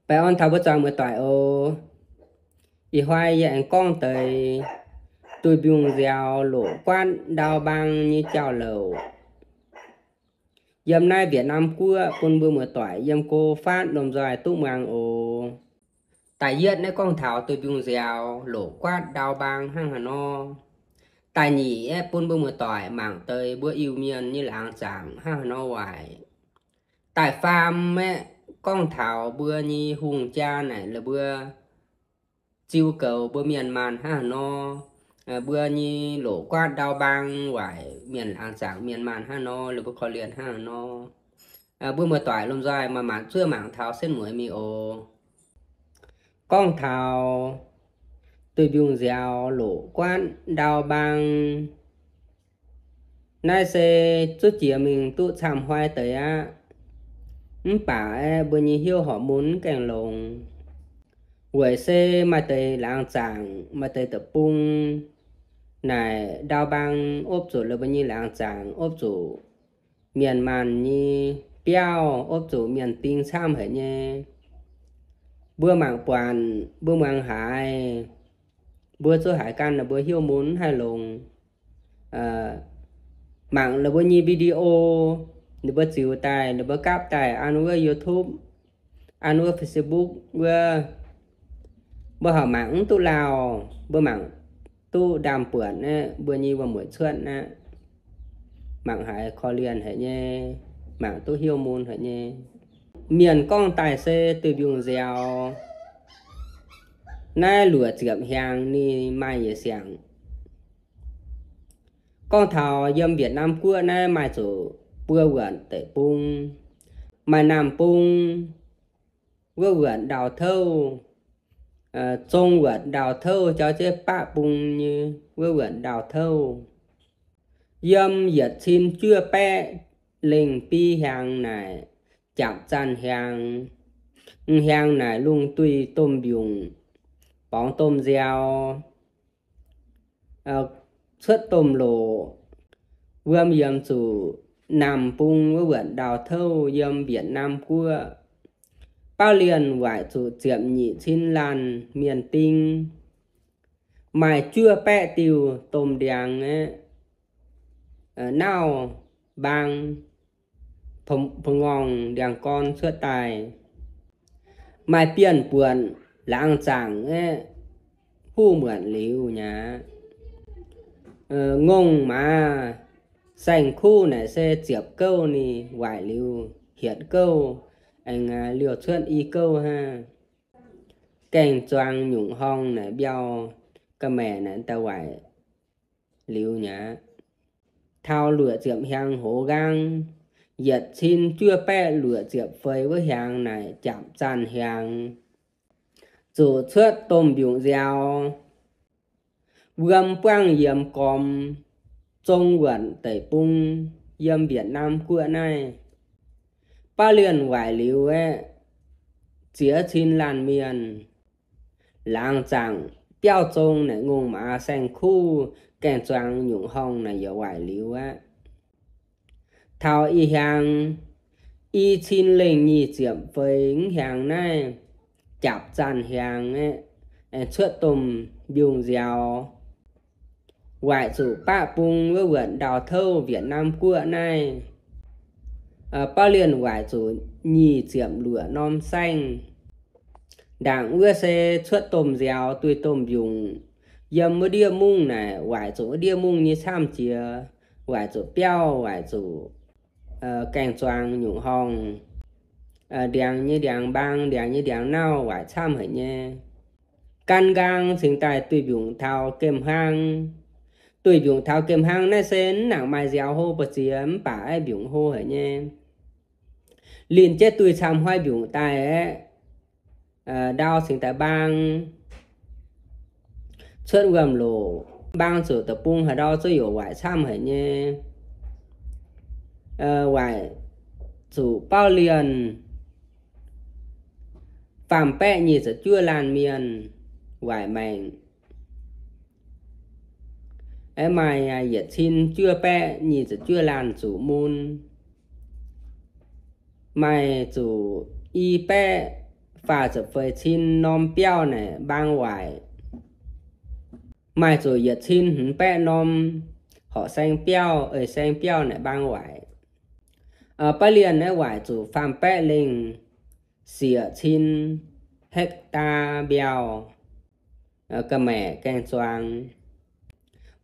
Baengh orn taux mbuo zuangx muoz-doic oc. Ih hnoi yie aengx gorngv deix duih mbiungc nziaaux loqc guaatv ndau mbaang nyei jauv-louc. Yiem naaiv Việt Nam guoqv bun mbuo muoz-doic yiem go faatv lomh nzoih duqv muangx oc. Da'yietv naaiv gorngv taux duih mbiungc nziaaux loqc guaatv ndau mbaang hnangv haaix nor. Da'nyeic aeqv, bun mbuo muoz-doic mangc deix mbuo Iu-Mienh nyei laangz zaangc hnangv haaix nor waaic. Da'faam aeqv, gorngv taux mbuo nyei hungh jaa naaic la'mbuo ziux goux mbuo mienh maanh hnangv haaix nor, mbuo nyei loqc guaatv ndau mbaang waaic mienh laangz zaangc mienh maanh hnangv haaix nor, la'mbuo korv-lienh hnangv haaix nor. Mbuo muoz-doic lomh nzoih maaih maanc zuov mangc taux setv mueiz mingh oc. Gorngv taux duih mbiungc nziaaux loqc guaatv ndau mbaang, naaiv se zuov jiex mingh duqv camv hnoi deix aqv. Mv baac aeqv, mbuo nyei hnyouv horpc mun mv gaengh longx. Weic se maaih deix laangz zaangc, maaih deix deic-bung naaic ndau mbaang opv zuqc la'mbuo nyei laangz zaangc, opv zuqc mienh maanh nyei biauv, opv zuqc mienh ding camv haic nyei. Mbuo mangc buatc, mbuo muangx haiz, mbuo zuov haiz ganh la'mbuo hnyouv mun mv haih longx. Mangc la'mbuo nyei video, ninh mbuo ziux daaih, ninh mbuo gapv daaih an wuov YouTube, an wuov Facebook wuov, mbuo horpc mangc mv duqv lauh, mbuo mangc duqv ndaam-buonc aqv, mbuo nyei wuom-mueic cuotv aqv. Mangc haiz korv-lienh haic nyei, mangc duqv hnyouv mun haic nyei. Mienh gorngv daaih se duih mbiungc nziaaux, naaiv luoqc ziepc hnyangx ninh maaih yietc siangx. Gorngv taux yiem Việt Nam guoqv naaiv maaih zuqc buo wuonc deic-bung. Maaih Naamh Bung wuov wuonc ndau-touv, Zong wuonc ndau-touv, jauv jienv Baqv Bung nyei wuov wuonc ndau-touv. Yiem yietc cin juov baeqv lengh biei hnyangx naaic, japc zanh hnyangx. Hnyangx naaic lungh duih domh mbiungc, borngz domh nziaaux, cuotv domh loqc. Wuom yiemx zuqc Naamh Bung wuov wuonc ndau-touv yiem Việt Nam guoqv. Bauv lienh waaic zuqc ziepc nyeic cin laanh mienh ding. Maaih juov baeqv diuh domh ndiangx aeqv, nauv mbaang, pa'ngorngh ndiangx-gorn cuotv daaih. Maaih bienh buonc laangz zaangc aeqv, huv muonc liuz nyei aqv. Ngongh maaz saeng-kuv naaic se ziepc gouv ninh waaic liuz hietc gouv, aengx liouh cuotv i gouv hnangv. Gaeng-zuangx nyungc horngh naaic mbiauh ga'maeqc naaic daaih waaic liuz nyei aqv. Taux luoqc ziepc hnyangx hoz nqaang, yietc cin juov baeqv luoqc ziepc feix wuov hnyangx naaic japc zanh hnyangx, zuqc cuotv domh mbiungc nziaaux. Wuom buangv yiemx gormx Zong wuonc deic-bung yiem Việt Nam guoqv naaiv. Bauv lienh waaic liuz aeqv, ziex cin laanh mienh, laangz zaangc biauv zong naaic ngongh maaz saeng-kuv gaeng-zuangx nyungc horngh naaic yaac waaic liuz aqv. Taux ih hnyangx i cin lengh nyic ziepc feix hnyangx naaiv, japc zanh hnyangx aeqv, aengx cuotv domh mbiungc nziaaux, waaic zuqc Baqv Bung wuov wuonc ndau-touv Việt Nam guoqv naaiv. Bauv lienh waaic zuqc nyic ziepc luoqc norm saengv. Ndaangc wuov se cuotv domh nziaaux duih domh mbiungc. Yiem wuov ndiev mungv naaic waaic zuqc wuov ndiev mungv nyei camv jiex, waaic zuqc biauv, waaic zuqc gaeng-zuangx nyungc horngh, ndiangx nyei ndiangx-mbaang, ndiangx nyei ndiangx-nauv waaic camv haic nyei. Gan nqaang cingx daaih duih mbiungc taux gemh hlang. Duih mbiungc taux gemh hlang naaiv se mv nangc maaih nziaaux hlo mbu'ziex mv baac aeqv, mbiungc hlo haic nyei. Linh jienv duih camv hnoi mbiungc daaih aeqv, ndau cingx daaih mbaang, cuotv wuom-loc, mbaang zuqc deic-bung haaix ndau zuqc youc waaic camv haic nyei. Waaic zuqc bauv lienh faam baeqv nyic ziepc juov laanh mienh waaic maengc. Aeqv, maaih yietc cin juov baeqv nyic ziepc juov laanh zuqc mun. Maaih zuqc i baeqv faah ziepc feix cin norm biauv naaic mbaang waaic. Maaih zuqc yietc cin hmz baeqv norm horqc saeng biauv, eix saeng biauv naaic mbaang waaic. Baav lienh naaiv waaic zuqc faam baeqv lengh, sieqv cin hektar mbiauh, ga'maeqc gaeng zuangx.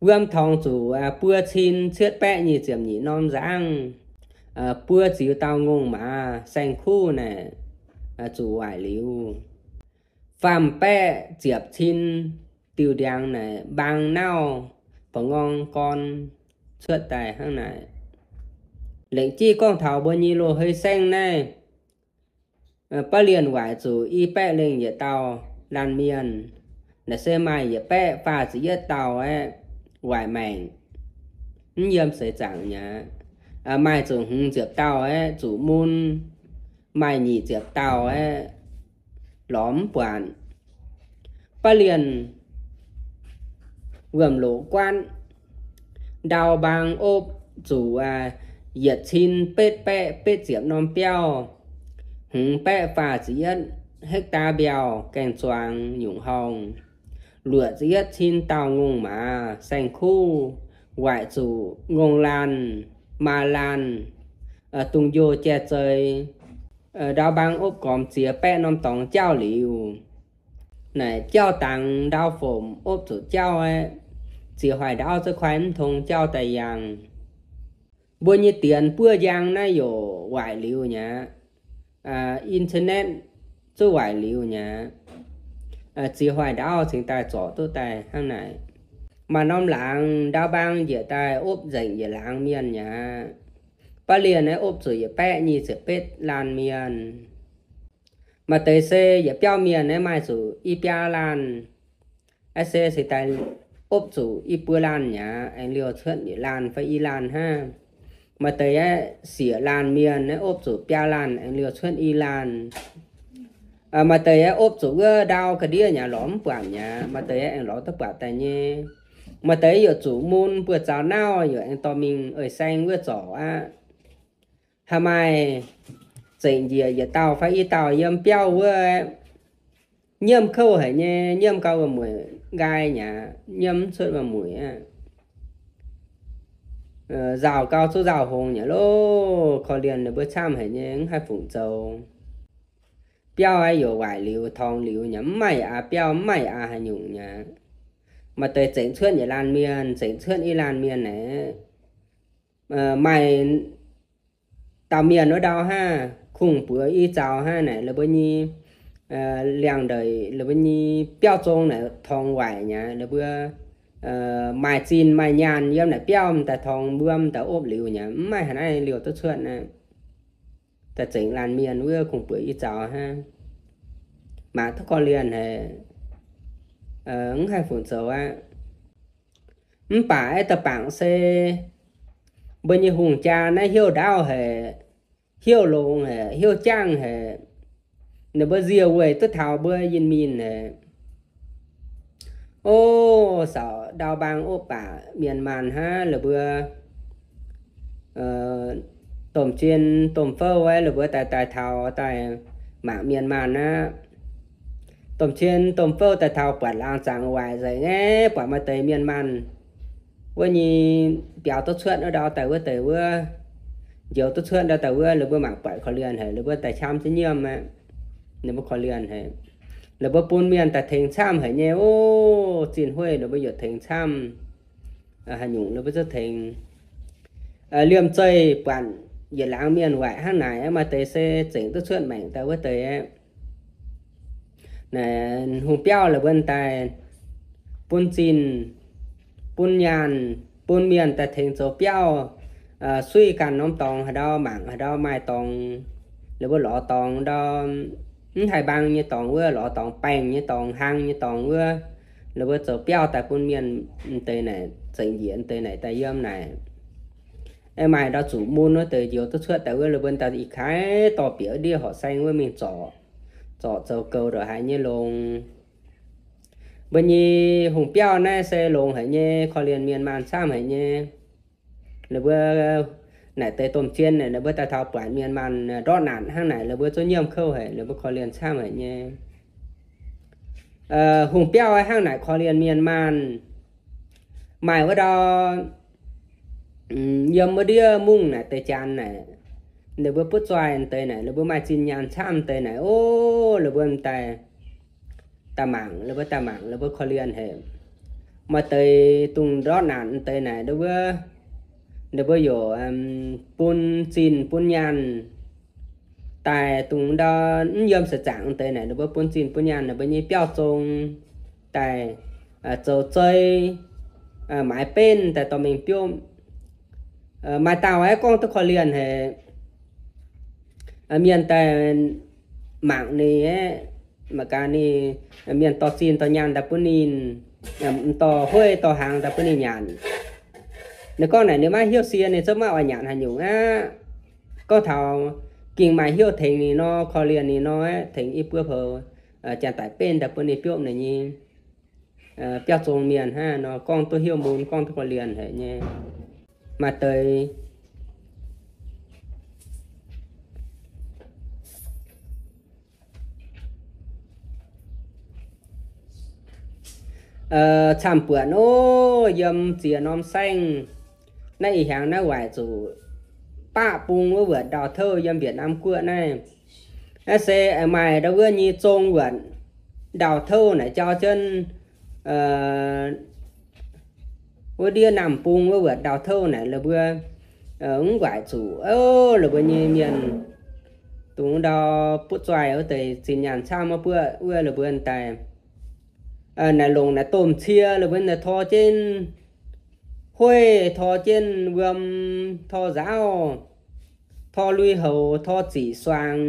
Wuom torngx zuqc buo cin cietv baeqv nyic ziepc nyeic norm nzangv, buo ziux dauh ngongh maaz saeng-kuv naaic zuqc waaic liuz. Faam baeqv ziepc cin diuh ndiangx naaic mbaang nauv, ba'nqorng gorn cuotv daaih hnangv naaic. Lengc jeiv gorngv taux mbuo nyei loz-hei saengv naaiv, baav lienh waaic zuqc i baeqv lengh yietc dauh laanh mienh. Naaiv se maaih yietc baeqv faah ziepc yietv dauh aeqv, waaic maengc, mv yiem seix zaangc mi'aqv. Maaih zuqc hmz ziepc dauh aeqv, zuqc mun. Maaih nyic ziepc dauh aeqv, lorz mv buatc. Baav lienh wuom-loqc guaatv ndau mbaang opv zuqc yietc cin betv baeqv betv ziepc norm biauv, hmz baeqv faah ziepc yietv hektar mbiauh gaeng zuangx nyungc horngh, luoqc ziepc yietv cin dauh ngongh maaz saeng-kuv, waaic zuqc ngongh laanh, maa laanh, dungz-njoh jai-zeix. Ndau mbaang opv gormx ziex baeqv norm dorngx jauv liuz, naaic jauv dangx ndau fomc opv zuqc jauv aeqv, ziex hoic ndaauv za'kuaaiv mv tong jauv daaih yangh. Mbuo nyei dienx buov njang naaiv yaac waaic liuz mi'aqv. Internet zuqc waaic liuz mi'aqv. Ziex hoic ndaauv cingx daaih zorc duqv daaih hnangv naaic. Maaih norm laangz ndau mbaang njiec daaih opv nzengc yietc laangz mienh mi'aqv. Baav lienh naaiv opv zuqc yietc baeqv nyic ziepc betv laanh mienh. Maaih deix se yietc biauv mienh naaiv maaih zuqc i biaa laanh. Aa, se cingx daaih opv zuqc i buo laanh mi'aqv, aengx liouh cuotv yietc laanh fai i laanh hnangv. Maaih deix aeqv, sieqv laanh mienh naaiv opv zuqc biaa laanh, aengx liouh cuotv i laanh. Maaih deix aeqv, opv zuqc wuov ndau ga'ndiev mi'aqv, lorz mv buatc mi'aqv. Maaih deix aeqv, aengx lorz duqv buatc daaih nyei. Maaih deix yaac zuqc mun buoz-zaux nauv yaac aengx dorh mingh eix saeng wuov zorc aqv. Haaix maaih zengc njiec yietc dauh fai i dauh yiem biauv wuov, nyiemv kouv haic nyei, nyiemv gau wuom-mueic nqaai mi'aqv, nyiemv mv cuotv wuom-mueic aqv. Nzauh gau zuqc nzauh hngongx mi'aqv loh. Korv-lienh ninh mbuo camv haic nyei, mv haih fungc zoux. Biauv aeqv, yaac waaic liuz, torngx liuz mi'aqv, mv maaih aqv biauv, mv maaih aqv haaix nyungc mi'aqv. Maaih deix zengc cuotv yietc laanh mienh, zengc cuotv i laanh mienh naaic. Maaih dauh mienh wuov ndau hnangv, kungx-buoz i zaux hnangv naaic, la'buo nyei liangx-ndeic, la'buo nyei biauv zong naaic torngx waaic mi'aqv. La'buo maaih zinh maaih nyaanh yiem naaic biauv m'daaih torngx wuom daaih opv liuz mi'aqv, mv maaih haaix naaiv liouh duqv cuotv aqv. Daaih zengc laanh mienh wuov kungx-buoz i zaux hnangv. Mangc duqv korv-lienh haic, mv haih fungc zoux aqv. Mv baac aeqv, da'bangc se mbuo nyei hungh jaa naaiv hnyouv ndaauv haic, hnyouv longx haic, hnyouv jangv haic. Ninh mbuo nzie weic duqv taux mbuo yinh mienh haic. O, saauc ndau mbaang opv baac mienh maanh hnangv, la'buo domh jien domh fouv aeqv, la'buo daaih daaih taux daaih mangc mienh maanh aqv. Domh jien domh fouv daaih taux buatc laangz zaangc waaic nzengc aeqv, buatc maaih deix mienh maanh wuov nyei biaux duqv cuotv wuov ndau daaih wuov deix wuov, njoux duqv cuotv ndau daaih wuov, la'buo mangc buatc korv-lienh haic, la'buo daaih qam jienv nyiemv aqv. Ninh mbuo korv-lienh haic, la'buo bun mienh daaih tengx camv haic nyei. O, zinh hueiv la'buo yaac tengx camv. Haaix nyungc la'buo zungv tengx. Liemh zeih buatc yietc laangz mienh waaic hnangv naaic, maaih deix se zengc duqv cuotv maengc daaih wuov deix aqv. Naaic hungh biauv la'buo daaih bun zinh, bun nyaanh, bun mienh daaih tengx zoux biauv, suiv ganh norm dorngx haaix ndau, mangc haaix ndau maaih dorngx, la'buo lorz dorngx ndau, mv haih mbaang nyei dorngx wuov, lorz dorngx baengh nyei dorngx, hlang nyei dorngx wuov, la'buo zoux biauv daaih bun mienh m'deix naaic zengc njiec m'deix naaic daaih yiem naaic. Aeqv, maaih ndau zuqc mun wuov deix njoux duqv cuotv daaih wuov, la'buo daaih ih kaaix dorh bieqc ndiev horqc saeng wuov mingh zorc, zorc zoux goux ndongc haaix nyei longx. Mbuo nyei hungh biauv naaiv se longx haic nyei, korv-lienh mienh maanh camv haic nyei. Ninh mbuo naaic deix domh jien naaic, ninh mbuo daaih taux buatc mienh maanh ndortv naanc hnangv naaic, ninh mbuo zuqc nyiemv kouv haic, ninh mbuo korv-lienh camv haic nyei. Hungh biauv hnangv naaic korv-lienh mienh maanh. Maaih wuov ndau yiem wuov ndiev mungv naaic deix janx naaic, ninh mbuo butv zoih deix naaic, ninh mbuo maaih zinh nyaanh camv deix naaic, o, ninh mbuo daaih, daaih mangc, ninh mbuo daaih mangc, ninh mbuo korv-lienh haic. Maaih deix dungh ndortv naanc deix naaic, ninh mbuo, ninh mbuo yaac bun zinh bun nyaanh daaih, dongh ndau mv yiem seix zaangc deix naaic, ninh mbuo bun zinh bun nyaanh, ninh mbuo nyei biauv zong daaih zoux zei, maaiz benv daaih dorh mingh biopv. Maaih dauh aeqv, gorngv duqv korv-lienh haic, mienh daaih mangc ninh aeqv, mangc gaax ninh, mienh dorh zinh dorh nyaanh daaih bun ninh, dorh hueiv dorh hnaangx daaih bun ninh nyanc. Ninh gorngv naaic ninh maiv hiuv sie, ninh zungv maiv oix nyanc haaix nyungc aqv. Gorngv taux gengh maaih hnyouv tengx ninh nor, korv-lienh ninh nor, tengx i buo poux janx-daic benv daaih bun ninh biopv ninh nyei biauv zong mienh hnangv nor, gorngv duqv hnyouv mun, gorngv duqv korv-lienh haic nyei. Maaih deix camv-buonc ov, yiem ziex norm saengv naaiv ih hnyangx naaiv waaic zuqc baqv bung wuov wuonc ndau-touv yiem Việt Nam guoqv naaiv. Naaiv se maaih ndau wuov nyei zong wuonc ndau-touv naaic jauv jienv wuov ndiev Namh Bung wuov wuonc ndau-touv naaic, la'buo mv waaic zuqc, la'buo nyei mienh dongh ndau butv zoih wuov deix zinh nyaanh camv wuov buoqv wuov, la'buo daaih naaic longc naaic domh cie, la'buo daaih tor jienv hueiv, tor jienv wuom, tor nzaauv, tor lui-houx, tor ziqc suangx,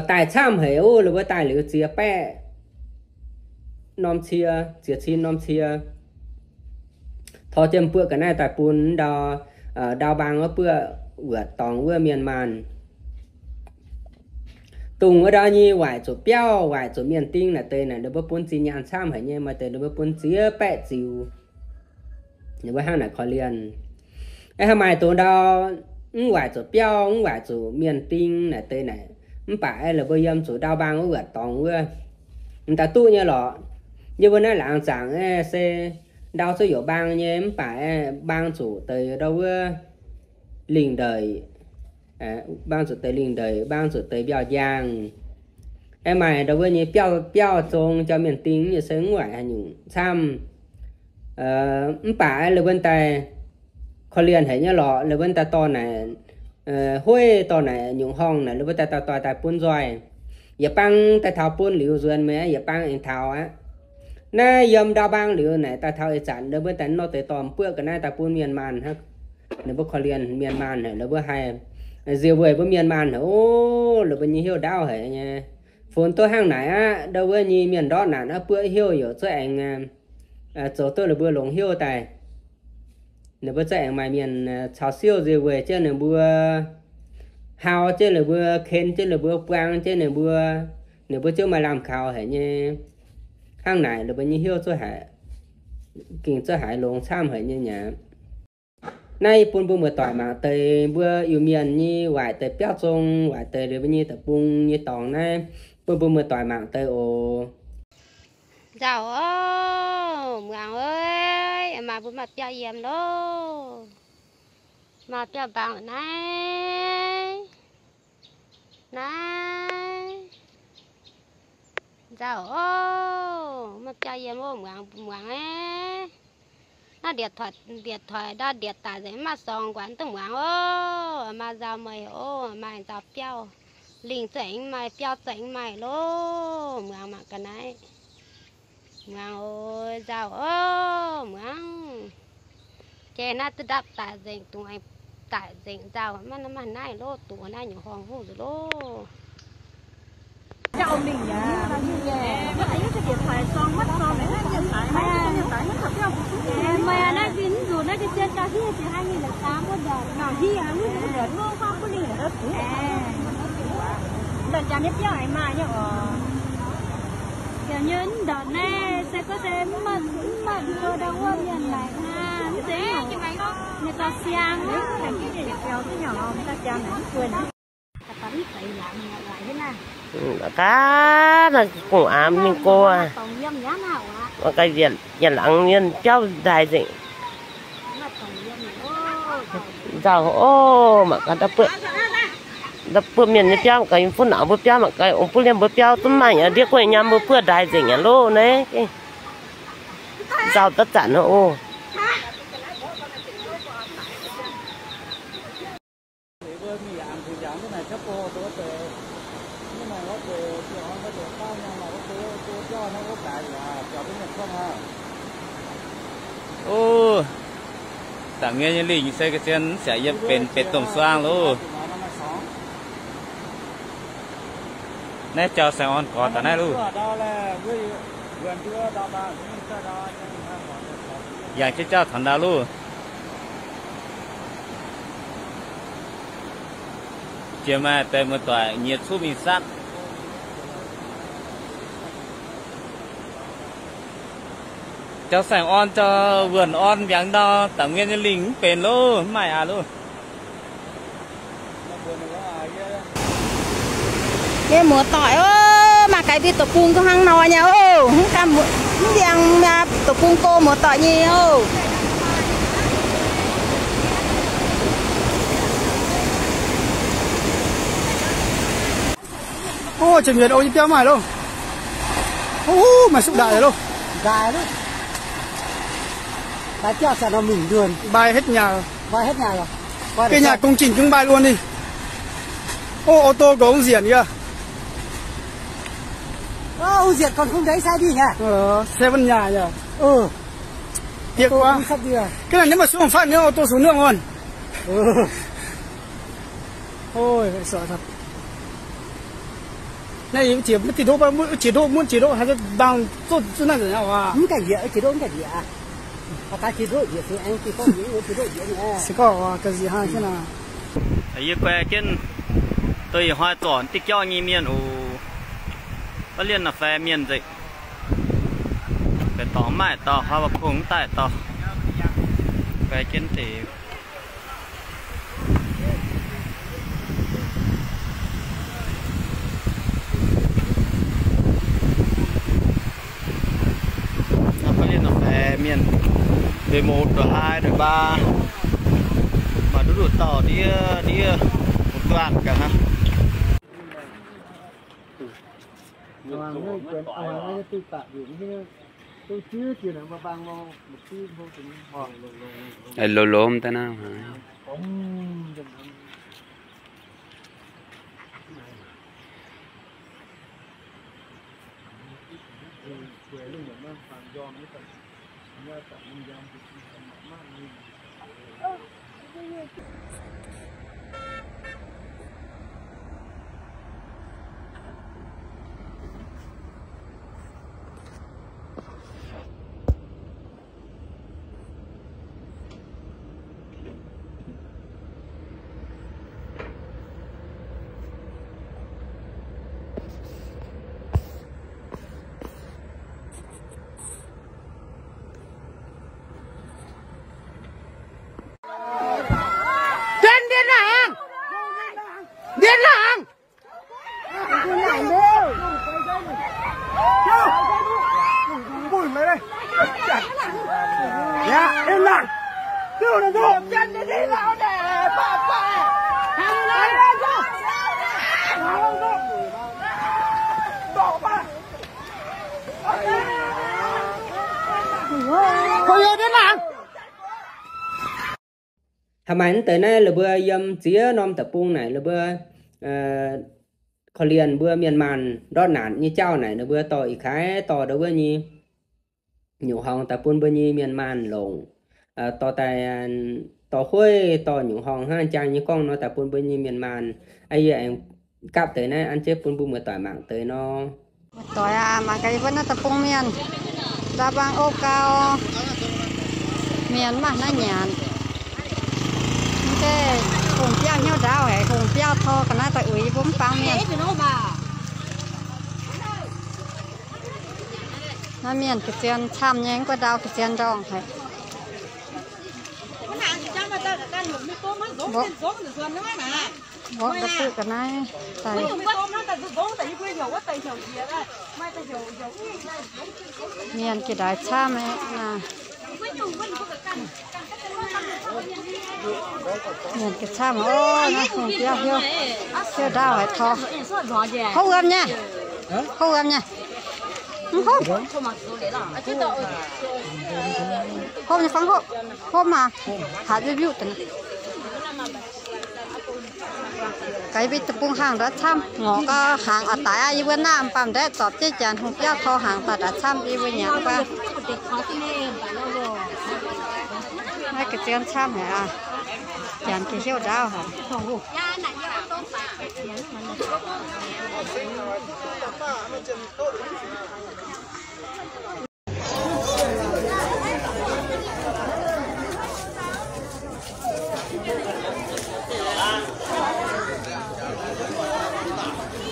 daaih camv haic ov. La'buo daaih liuz ziex baeqv norm cie, ziex cin norm cie, tor jienv buoqv ga'naaiv daaih bun ndau, ndau mbaang wuov buoqv wuotc dorngx wuov mienh maanh. Dongh wuov ndau nyei waaic zuqc biauv, waaic zuqc mienh ding naaic deix naaic, ninh mbuo bun zinh nyaanh camv haic nyei, maaih deix ninh mbuo bun ziex baeqv ziux. Ninh mbuo hnangv naaic korv-lienh. Aeqv, maaih dongh ndau mv waaic zuqc biauv, mv waaic zuqc mienh ding naaic deix naaic, mv baac aeqv, la'buo yiem zuqc ndau mbaang wuov wuotc dorngx wuov, m'daaih duqv nyei lorqc. Yie mbuo naaiv laangz zaangc aeqv, se ndau zuqc youc mbaang nyei, mv baac aeqv, mbaang zuqc deix ndau wuov lingh ndeic, mbaang zuqc deix lingh ndeic, mbaang zuqc deix mbiauh njang. Aeqv, maaih ndau wuov nyei biauv, biauv zong jauv mienh ding nyei se mv waaic haaix nyungc camv. Mv baac aeqv, la'buo daaih korv-lienh haic nyei lorqc, la'buo daaih dorh naaic hueiv, dorh naaic nyungc horngh naaic, la'buo daaih dorh daaih bun nzoih. Yietc bang daaih taux bun liuz nzuonx meih, yietc bang aengx taux aqv. Naaiv yiem ndau mbaang liuz naaic daaih taux ih zanc, la'buo daaih nor deix dorh buoqv ga'naaiv daaih bun mienh maanh hnangv. Ninh mbuo korv-lienh mienh maanh haic, la'buo haih nzie weic mbuo mienh maanh haic ov, la'buo nyei hnyouv ndaauv haic nyei. Funx duqv hnangv naaic aqv, ndau wuov nyei mienh ndortv naanc aqv, buoqv hnyouv youc zuov aengx zoux duqv la'buo longx hnyouv daaih. Ninh mbuo zuov aengx maaih mienh caux siouv nzie weic jienv ninh mbuo, hau jienv ninh mbuo, ken jienv ninh mbuo, buang jienv ninh mbuo, ninh mbuo ziouc maaih lamh kaux haic nyei. Hnangv naaic ninh mbuo nyei hnyouv zuov haic, gengh zuov haiz longx camv haic nyei aqv. Naaiv bun mbuo muoz-doic mangc deix mbuo Iu-Mienh nyei waaic deix biauv zong, waaic deix liuz mbuo nyei deic-bung nyei dorngx naaiv, bun mbuo muoz-doic mangc deix oc. Nzauh oc, muangx oc, maaih mbuo maaih biauv yiem loh. Maaih biauv mbaang naaiv, naaiv. Nzauh oc, maaih biauv yiem oc, muangx, muangx aeqv. Naaiv điện thoại, điện thoại ndau điện tải nzengc, maaih sorng nquanx duqv muangx oc. Maaih nzauh meih oc, maaih nzauh biauv. Lingh zengc maaih, biauv zengc maaih loh, muangx mangc ga'naaiv. Muangx oc, nzauh oc, muangx. Jai naaiv duqv ndapv daic nzengc, dungx aengx daic nzengc nzauh, maiv maaih naaiv loh, dungx naaiv nyungc horngh huv nzengc loh. Meih naaiv zinh nzunc naaiv ga'sie gauh hieh jiex hai nyungc la'gaam wuov ndortc. Ndortc jaax nyei biauv aengx maaih nyei oc. Heuc nyei ndortc naaiv se gorngv se mv maaih, mv maaih ndau wuov mienh maaic hnangv, mv zeiz Gaav naaiv gong-aamx mingh go, mangc gaax yietc laangz mienh biauv ndaaih nzengc. Nzauh oc, mangc gaax ndau buov mienh nyei biauv, mangc gaax yiem fuqv nauz mbuo biauv, mangc gaax ong buov liemh mbuo biauv, zungv maaih aqv, ndiev guoqv nyei nyaam mbuo buov ndaaih nzengc aqv loh naaiv. Nzauh daav zanc oc. Ov, da'nyeic nyei lingc se ga'zien siac yiem benx benx domh suaang loh. Naaiv jauv saeng orn gorx daaih naaiv loh. Yangh jienv jauv taux ndau loh. Jiex maaih deix muoz-doic nyiex cuqv mingh satv. Jauv saeng orn, jauv wuonh orn mbiaangx ndau, da'nyeic nyei lingc mv benx loh, mv maaih aqv loh. Nyei muoz-doic ov, mangc gaax mbuo deic-bung hnangv nor nyei ov, mv ganh mv ndiangx deic-bung go muoz-doic nyei ov. Ov, ziepc nyeic o nyei biauv maaih loh. Ov, maaih súc ndaaic loh. Mbai hết nhà. Mbai hết nhà rồi. Cái nhà công trình chúng bay luôn đi. Ô, ô tô của ông Diện kìa. Ô, ông Diện còn không thấy xe đi nhỉ? Ờ, xe vẫn nhà nhỉ? Ừ. Ô tô cũng sắp đi rồi. Cái này nếu mà xuống phát nếu ô tô xuống nước luôn. Ừ. Ôi, vậy sợ thật. Nay chỉ mới chỉ đỗ, chỉ đỗ, muốn chỉ đỗ hai bằng tốt, tốt năng rồi nhá. Mv gaengh njiec, chỉ đỗ mv gaengh njiec. Haaix daaih chỉ đỗ njiec thì anh chỉ có những người chỉ đỗ njiec nè. Sẽ có cái gì hay thế nào? Yie guai jienv, dongh yietc hnoi zorc diuh jauv nyei mienh oc. Baav lienh naaic faix mienh nzengc. Baeqc dorngx maaih dauh, hnoi waac kungx daaih dauh. Guai jienv deix. Naaiv baav lienh naaic faix mienh, nduih muc, nduih haai, nduih mbaa, maaih nduqc nduqc dauh ndiev ndiev, mv duanh gaax hnangv. Lomh lomh daaih naaiv. Tuyên, Liên Bang! Liên Bang! Hnangv maaih mv deix naaiv la'buo yiem ziex norm deic-bung naaic la'buo korv-lienh mbuo mienh maanh ndortv naanc nyei jauv naaic, ninh mbuo dorh ih kaaix dorh ndau wuov nyei nyungc horngz daaih bun mbuo nyei mienh maanh longc, dorh daaih, dorh hueiv, dorh nyungc horngz hnangv jaang nyei gorngv nor daaih bun mbuo nyei mienh maanh. Yie aengx gapv deix naaiv an jienv bun mbuo muoz-doic mangc deix nor. Muoz-doic aac, mangc gaax yie mbuo naaiv deic-bung mienh, nzauh bang ov gau, mienh mv maaih naaiv nyanc. Mv gaengh hungh biauv hnyouv ndaauv haic, hungh biauv tor ga'naaiv daaih uix yie mbuo mv bang mienh. Naaiv mienh ga'zien camv nyei, mv guaix ndau ga'zien ndorngh haic. Mborqv, mborqv ga'duqv ga'naaiv daaih. Mienh gengh ndaix camv aqv. Mienh gengh camv oc. Naaiv hungh biauv hiuv, hiuv ndaauv haic tor. Hopv wuom nyei, hopv wuom nyei. Mv hopv. Hopv nyei fangx hopv, hopv maah. Haaix nyungc deix. Gaax yie mbuo deic-bung hnaangx ndaix camv, ngorc gau hnaangx oix daic aqv. Yie mbuo naamh baamh ndiev zorpc jienv janx hungh biauv tor hnaangx daaih ndaix camv, yie mbuo nyanc guaav. Naaiv ga'zien camv haic aqv. Janx gengh hiuv ndaauv haic.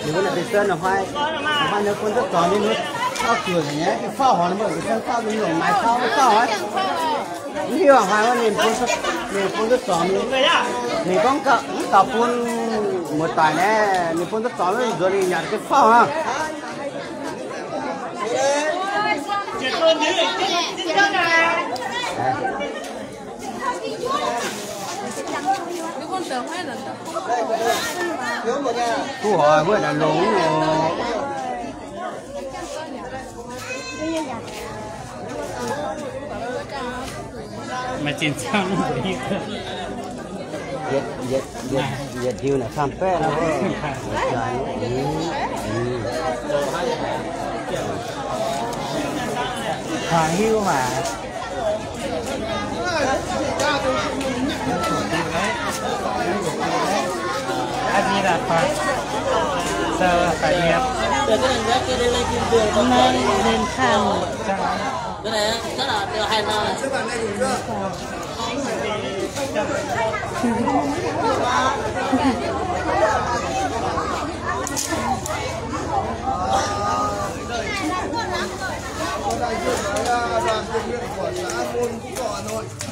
Ninh mbuo naaic deix se ninh hnoi, ninh hnoi ninh bun duqv zorngx ninh mbuo auv zuqc nyei, faauv horngc ninh mbuo deix se faauv ninh longc maaiz faauv faauv aqv. Mv hiuv hnoi wuov ninh bun, ninh bun duqv zorngx ninh, ninh gorngv gauh, mv gauh bun muoz-doic naaiv, ninh bun duqv zorngx nzuonx ninh nyanc ga'faauv aqv. Kuv hoic wuov naaic longx oc. Maiv zinh cang. Yietc, yietc, yietc, yietc hiuv naaic camv baeqv nor. Hiuv maah.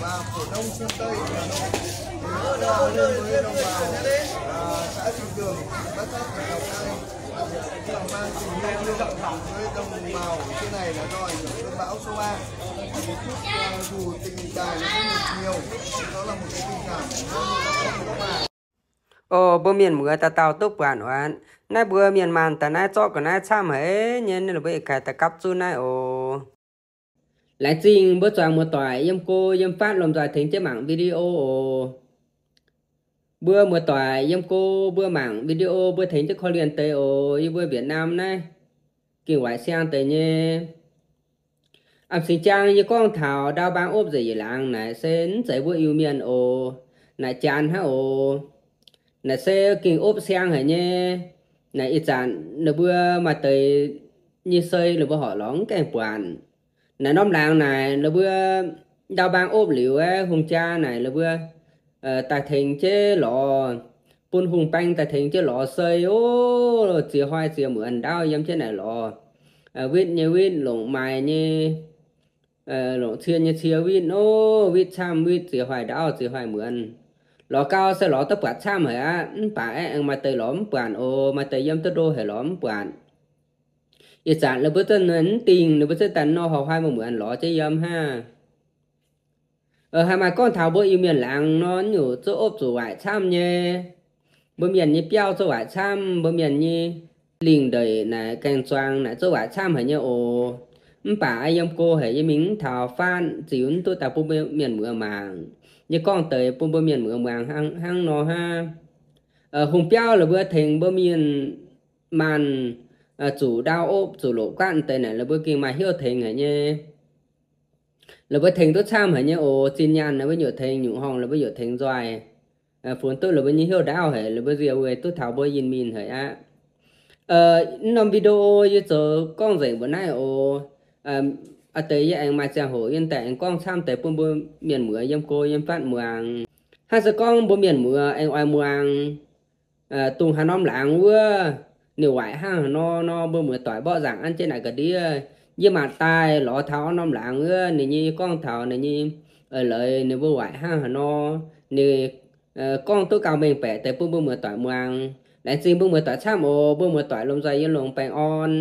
Và phổ thông phương Tây Hà Nội, thì nó đã lên với đồng bào, à, xã Trình Tường, Bát Sát, tỉnh Lào Cai. Và mang tình yêu thương với đồng bào trên này là do ảnh hưởng cơn bão số ba. Thì Phúc, à, dù tình hình tài nó không được nhiều, nhưng nó là một cái tình cảm vô cùng to lớn. Ov, mbuo mienh muoz dauh dauh duqv buatc oc. Naaiv mbuo mienh maanh daaih naaiv zorqv ga'naaiv camv haic nyei, ninh la'buo ih kaaix daaih gapv zunv naaiv oc. Laengz zingh mbuo zuangx muoz-doic yiem go yiem fatv lomh nzoih tengx jienv mangc video oc. Mbuo muoz-doic yiem go mbuo mangc video mbuo tengx jienv korv-lienh deix oc. Yie mbuo Việt Nam naaiv gengh waaic siang deix nyei. A'm singx jaang yie gorngv taux ndau mbaang opv nzengc yietc laangz naaic se mv zeiz mbuo Iu-Mienh oc. Naaic janx hnangv oc. Naaic se gengh opv siang haic nyei. Naaic ih zanc ninh mbuo maaih deix nyei sei ninh mbuo horpc lorz mv gaengh buatc. Naaic norm laangz naaic ninh mbuo ndau mbaang opv liuz aeqv, hungh jaa naaic ninh mbuo daaih tengx jienv lorz, bun hungh baeng daaih tengx jienv lorz sei oc. Ziex hnoi ziex muonz ndaauv yiem jienv naaic lorz. Witv nyei witv, longc maaiz nyei, longc cie nyei cie witv oc. Witv camv, witv ziex hnoi ndaauv ziex hnoi muonz. Lorz gau se lorz duqv buatc camv haic aqv. Mv baac aeqv, aengx maaih deix lorz mv buatc oc. Maaih deix yiem duqv ndo haic lorz mv buatc. Ih zanc ninh mbuo zungv mv dingh, ninh mbuo zungv daaih nor horc hnoi muonz muonz lorz jienv yiem hnangv. Haih maaih gorngv taux mbuo Iu-Mienh laangz nor, nyungc zungv opv zuqc waaic camv nyei. Mbuo mienh nyei biauv zungv waaic camv, mbuo mienh nyei lingh ndeic naaic gaeng-zuang naaic zungv waaic camv haic nyei oc. Mv baac yiem go haic, yie mingh mv taux faanv ziux mv duqv daaih bun mbuo mienh muoz mangc. Yie gorngv deix bun mbuo mienh muoz muangx hnangv nor hnangv. Hungh biauv la'buo tengx mbuo mienh maanh zuqc ndau opv zuqc loqc guaatv deix naaic la'buo gengh maaih hnyouv tengx haic nyei. La'buo tengx duqv camv haic nyei oc. Zinh nyaanh la'buo nyuoqc tengx, nyungc horngh la'buo nyuoqc tengx nzoih. Funx duqv la'buo nyei hnyouv ndaauv haic, la'buo nziex weic duqv taux mbuo yinh mingh haic aqv. Norm video yie zoux gorngv nzengc mbuo naaiv oc. A'deix yie aengx maaih ziangh hoc yie daaih aengx gorngv camv deix bun mbuo mienh muoz yiem go yiem fatv muangx. Hnangv se gorngv mbuo mienh muoz aengx oix muangx dongh haaix norm laangz wuov, ninh waaic hnangv haaix nor nor, mbuo muoz-doic mborqv nzaangc an jienv naaic ga'ndiev. Yie mangc daaih lorz taux norm laangz wuov, ninh nyei gorngv taux ninh nyei eix leiz ninh mbuo waaic hnangv haaix nor. ninh gorngv duqv gauh mengh baeqc deix bun mbuo muoz-doic muangx. Laengz zingh mbuo muoz-doic camv oc. Mbuo muoz-doic lomh nzoih yiem longx baengh orn.